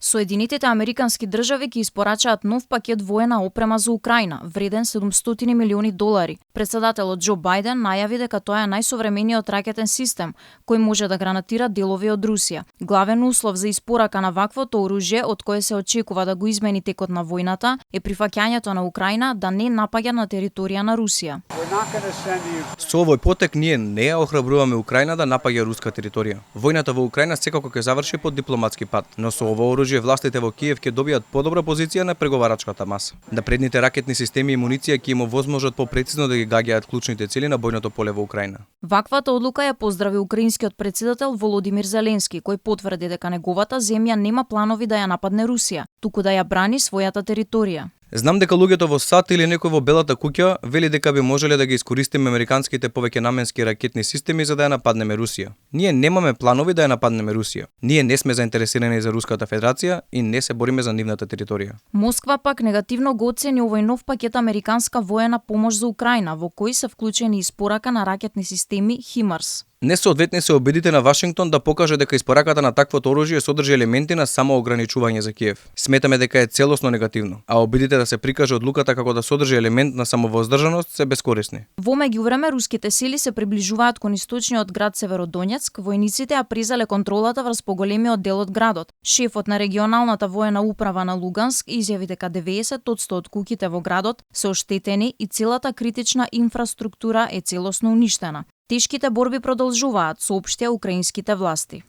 Соединетите американски држави ќе испорачаат нов пакет воена опрема за Украина, вреден $700 милиони. Председателот Џо Бајден најави дека тоа е најсовремениот ракетен систем кој може да гранатира делови од Русија. Главен услов за испорака на ваквото оружје, од кое се очекува да го измени текот на војната, е прифаќањето на Украина да не напаѓа на територија на Русија. Со овој потек ние не ја охрабруваме Украина да напаѓа руска територија. Војната во Украина секако ќе заврши по дипломатски пат, но со ово оружје властите во Киев ќе добијат подобра позиција на преговарачката маса. Напредните ракетни системи и муниција ќе им овозможат попрецизно да ги гаѓаат клучните цели на бојното поле во Украина. Ваквата одлука ја поздрави украинскиот председател Володимир Зеленски, кој потврди дека неговата земја нема планови да ја нападне Русија, туку да ја брани својата територија. Знам дека луѓето во САД или некој во Белата куќа вели дека би можеле да ги искористиме американските повеќенаменски ракетни системи за да ја нападнеме Русија. Ние немаме планови да ја нападнеме Русија. Ние не сме заинтересирани за Руската Федерација и не се бориме за нивната територија. Москва пак негативно го оцени овој нов пакет американска воена помош за Украина, во кој се вклучени испорака на ракетни системи HIMARS. Несоодветни се обидите на Вашингтон да покаже дека испораката на таквото оружје содржи елементи на самоограничување за Киев. Сметаме дека е целосно негативно, а обидите да се прикаже одлуката како да содржи елемент на самовоздржаност се бескорисни. Во меѓувреме руските сили се приближуваат кон источниот град Северодонецк, војниците ја презеле контролата врз поголемиот дел од градот. Шефот на регионалната воена управа на Луганск изјави дека 90% од куќите во градот се оштетени и целата критична инфраструктура е целосно уништена. Тешките борби продолжуваат, соопштија украинските власти.